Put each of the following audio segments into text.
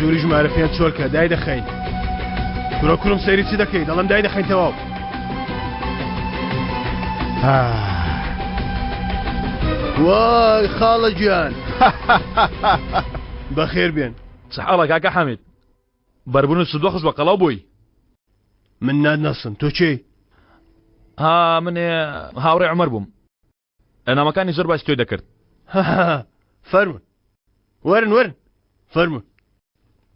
ژووری ژمارە پێنج چۆلکە دای دەخەین. کورە کورم سەیری چی دەکەی؟ دەڵێم دای دەخەین تەواو. وای خاڵە گیان. بەخێر بێن. چ حاڵە کاکە حامید؟ بەربوون و سودوەخش بە قەڵەو بووی. من ناتناسم تۆ کێی؟ ها من هاوڕێ عومەر بووم. نامەکانی زۆر باسی تۆی دەکرد. فەرموون وەرن وەرن فەرموون.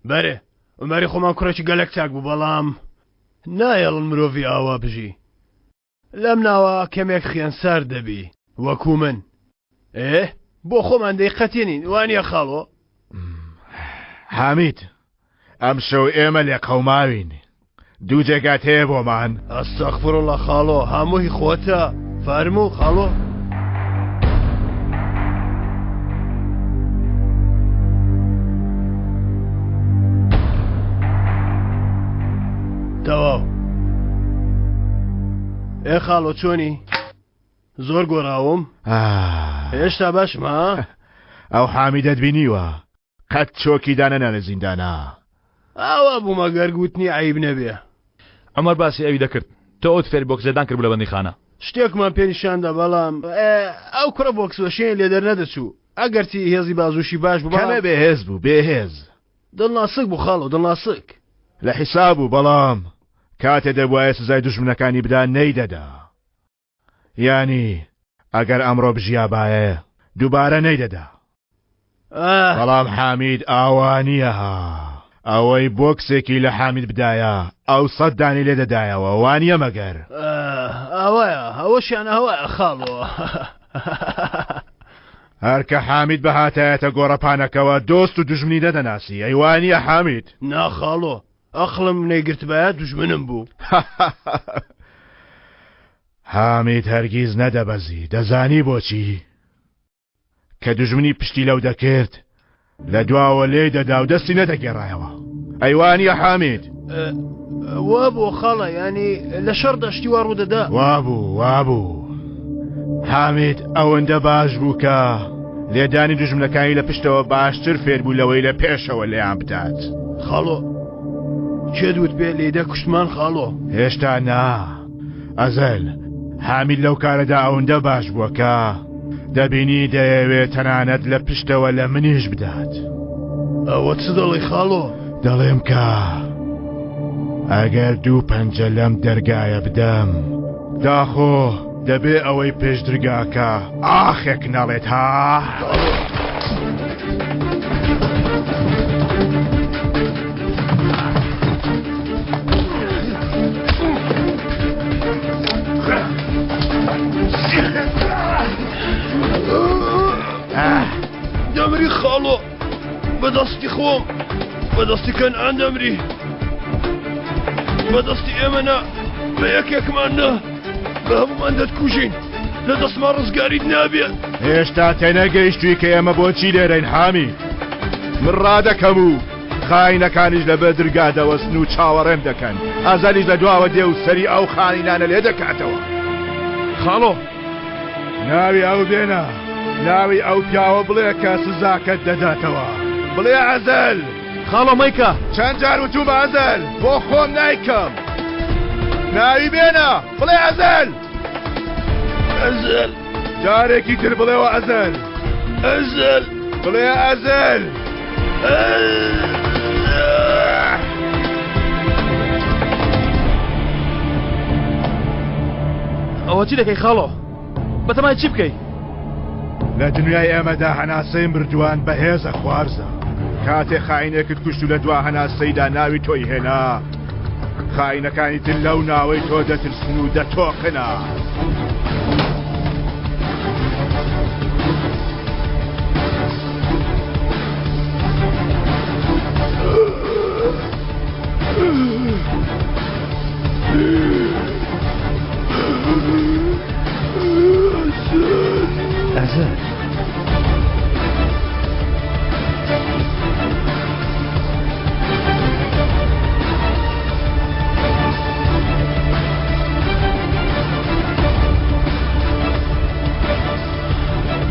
بەرێ عومەری خۆمان کوڕێکی گەلەک چاک بوو بەڵام نایەڵن مرۆڤی ئاوا بژی. لەم ناوە کەمێک خوێن سارد دەبی وەکو من. ئێ بۆ خۆمان دەیقەتێنین وانیە خاڵۆ؟ حامید ئەمشەو ئێمە لێقەوماوین دوو جێگات هەیە بۆمان؟ ئەستەغفراللە خاڵۆ هەموو هی خۆتە فەرموو خاڵۆ. تەواو ئێ خاڵۆ چۆنی؟ زۆر گۆڕاوم هێشتا باشم ها؟ ئەو حامیدەت بینیوە قەت چۆکی دانەنا لە زیندانا. ئاوا بووم ئەگەر گوتنی عەیب نەبێ. عومەر باسی ئەوی دەکرد تۆ ئەوت فێری بۆکس لێدان کردبوو لە بەندیخانە. شتێکمان پێ نیشاندا بەڵام ئەو کوڕە بۆکس وەشێنی لێ دەرنەدەچوو ئەگەرچی هێزی بازووشی باش بوو کەمێ بێهێز بوو بێهێز. دڵناسک بوو خاڵۆ دڵناسک. لە حیساب بوو بەڵام کاتێ دەبوایە سزای دوژمنەکانی بدا نەیدەدا. یانی ئەگەر ئەمڕۆ بژیابایە دووبارە نەیدەدا. بەڵام حامید ئاوا نییە ها. ئەوەی بۆکسێکی لە حامید بدایە ئەو سەد دانی لێ دەدایەوە وانییە مەگەر؟ ئاوایە ئەوەشیان ئاوایە خاڵۆ. هەر کە حامید بهاتایەتە گۆڕەپانەکەوە دۆست و دوژمنی نەدەناسی ئەی وانییە حامید؟ نا خاڵۆ ئەقڵم نەیگرتبایە دوژمنم بوو. حامید هەرگیز نەدەبەزی دەزانی بۆچی؟ کە دوژمنی پشتی لەو دەکرد لە دواوە لێی دەدا و دەستی نەدەگێڕایەوە ئەی وانییە حامید؟ وابوو خاڵە ینی لە شەڕ دەشتی وا ڕوودەدا وابوو وابوو حامید ئەوەندە باش بوو کە لێدانی دوژمنەکانی لە پشتەوە باشتر فێر بوو لەوەی لە پێشەوە لێیان بدات. خاڵۆ کێ دوت پێ لێدە کوشتمان خاڵۆ؟ هێشتا نا ئەزەل حامید لەو کارەدا ئەوەندە باش بووە کە دەبینی دەیەوێت تەنانەت لە پشتەوە لە منیش بدات. ئەوە چ دەڵێی خاڵۆ؟ دەڵێم کە ئەگەر دوو پەنجە لەم دەرگایە بدەم داخۆ دەبێ ئەوەی پێش درگاکە ئاخێک نەڵێت ها؟ دەمری خاڵۆ بەدەستی خۆم بەدەستی کەنعان دەمری بەدەستی ئێمە نا بە یەکێکمان نا بە هەمومان دەتکوژین لە دەستمان ڕزگاریت نابێت هێشتا تێنەگەیشتووی کە ئێمە بۆچی لێرەین حامی من ڕادەکەم و خاینەکانیش لەبەر درگا دەوەستن و چاوەڕێم دەکەن ئازاریش لە دواوە دێ و سەری ئەو خاینانە لێ دەکاتەوە خاڵۆ ناوی ئەو بێنە ناوی ئەو پیاوە بڵێ کە سزاکەت دەداتەوە بڵێ ئەزەل خاڵۆ مەیکە چەند جار وتومە ئەزەل بۆ خۆم نایکەم ناوی بێنە بڵێ ئەزەل ئەزەل جارێکی تر بڵێوە ئەزەل ئەزەل بڵێ ئەزەل ئەوە چی دەکەی خاڵۆ بەتەمای چی بکەی؟ لە دنیای ئێمەدا هەناسەی مردووان بەهێزە خوارزە کاتێ خاینێکت کوشت و لە دوا هەناسەیدا ناوی تۆی هێنا خاینەکانی تر لەو ناوەی تۆ دەترسن و دەتۆقنا. ئەزەر.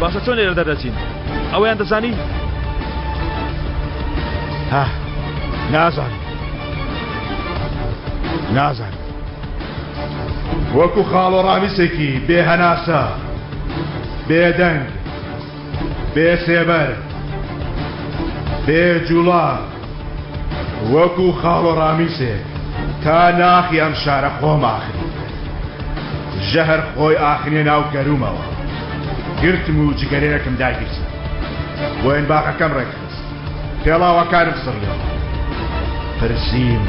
باشە چۆن لێرە دەردەچین ئەوەیان دەزانی؟ ها. نازانم نازانم وەکو خاڵۆ ڕامیسێکی بێ هەناسە بێدەنگ بێ سێبەر بێ جوڵە وەکو خاڵۆ ڕامیسێک تا ناخی ئەم شارە خۆم ئاخنی کرد ژەهر خۆی ئاخنێ ناو گەرومەوە گرتم و جگەرەیەکم داگیرسا بۆین باخەکەم ڕێکخست پێڵاوەکانم سڕیەوە پرسیم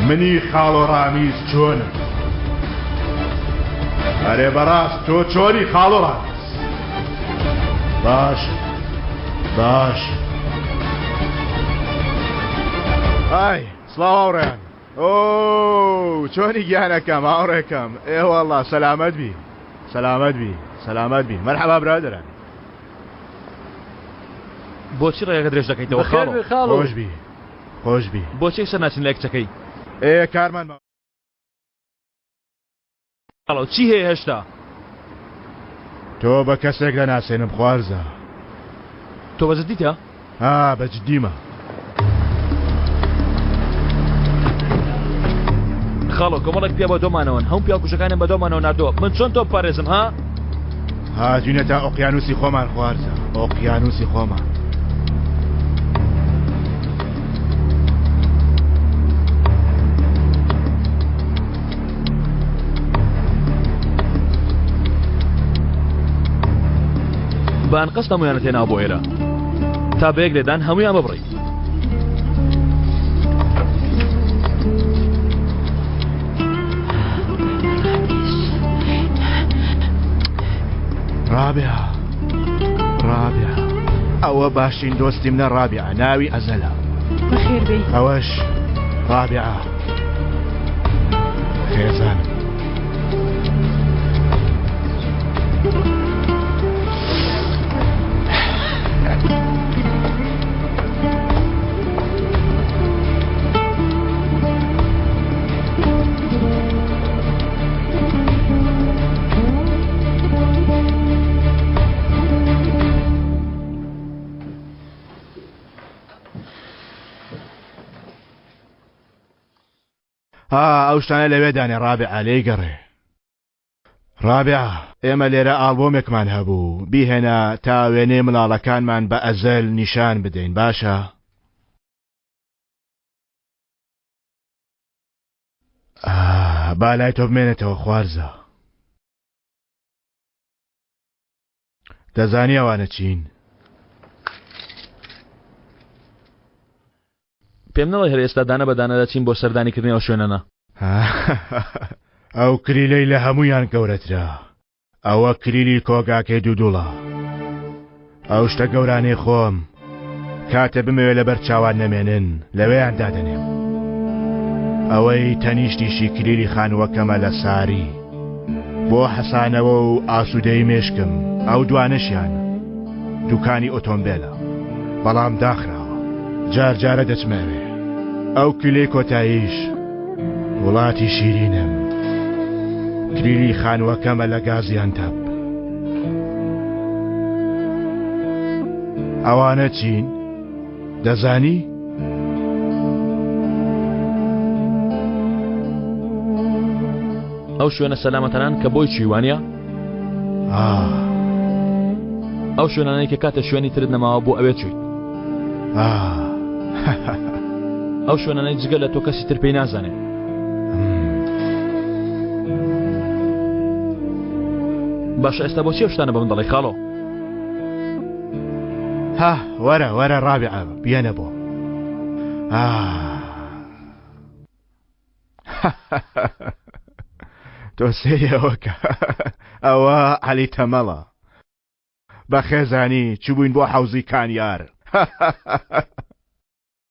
منی خاڵۆ ڕامیز چۆنم ئەرێ بەڕاست تۆ چۆنی خاڵۆ ڕامیز باش باش ئای سڵاو هاوڕێیان ئۆ چۆنی گیانەکەم هاوڕێکەم ئێوەڵا سەلامەت بی سەلامەت بی سەلامەت بی مەرحەبا برادەران بۆچی ڕێگەکە درێژ دەکەیتەوە خاڵۆ؟ خاڵۆ. خۆش بی خۆش بی. بۆچی یەکسەر ناچین لای کچەکەی؟ ئێ کارمان ماوە. خاڵۆ چی هەیە هێشتا؟ تۆ بە کەسێک دەناسێنم خوارزا. تۆ بە جدیتە؟ ها بە جدیمە. خاڵۆ کۆمەڵێک پیا بە دۆمانەوەن هەموو پیاوکوژەکانیان بە دۆمانەوە ناردووە من چۆن تۆ بپارێزم ها؟ هاتوینە تا ئۆقیانوسی خۆمان خوارزا ئۆقیانوسی خۆمان. بە ئەنقەست هەموویانت هێناوە بۆ ئێرە تا بە یەک لێدان هەموویان ببڕی. ڕابعە ڕابعە ئەوە باشترین دۆستی منە ڕابعە ناوی ئەزەلە بەخێر بێی. ئەوەش ڕابعە خێزانم. ها ئەو شتانە لەوێ دانێ ڕابعە لێی گەڕێ. ڕابعە، ئێمە لێرە ئاڵبۆمێکمان هەبوو، بیهێنە تا وێنەی منداڵەکانمان بە ئەزەل نیشان بدەین، باشە؟ با لای تۆ بمێنێتەوە خوارزا. دەزانی ئەوانە چین؟ پێم نەڵێ هەر ئێستا دانە بە دانە دەچین بۆ سەردانی کردنی ئەو شوێنانە. ئەو کلیلەی لە هەموویان گەورەترە ئەوە کلیلی کۆگاکەی دوودوڵە. ئەو شتە گەورانەی خۆم کاتێ بمەوێ لەبەر چاوان نەمێنن لەوێیان دادەنێم. ئەوەی تەنیشتیشی کلیلی خانووەکەمە لە ساری. بۆ حەسانەوە و ئاسوودەیی مێشکم ئەو دوانەشیان دوکانی ئۆتۆمبێلە بەڵام داخراوە جار جارە دەچمە ئەوێ ئەو کلیلەی کۆتاییش وڵاتی شیرینم کلیلی خانووەکەمە لە گازیانتەپ ئەوانە چین؟ دەزانی؟ ئەو شوێنە سەلامەتەنان کە بۆی چووی وانە؟ ئەو شوێنانەی کە کاتە شوێنی ترت نەماوە بۆ ئەوێ چویت ئەو شوێنانەی جگە لە تۆ کەسی تر پێی نازانێت باشە ئێستا بۆچی ئەو شتانە بە من دەڵێی خاڵۆ؟ ها وەرە وەرە ڕابعە بیەنە بۆ تۆ سەیری ئەوەکە ئەوە عەلی تەمەڵە بە خێزانی چوبووین بۆ حەوزی کانیار.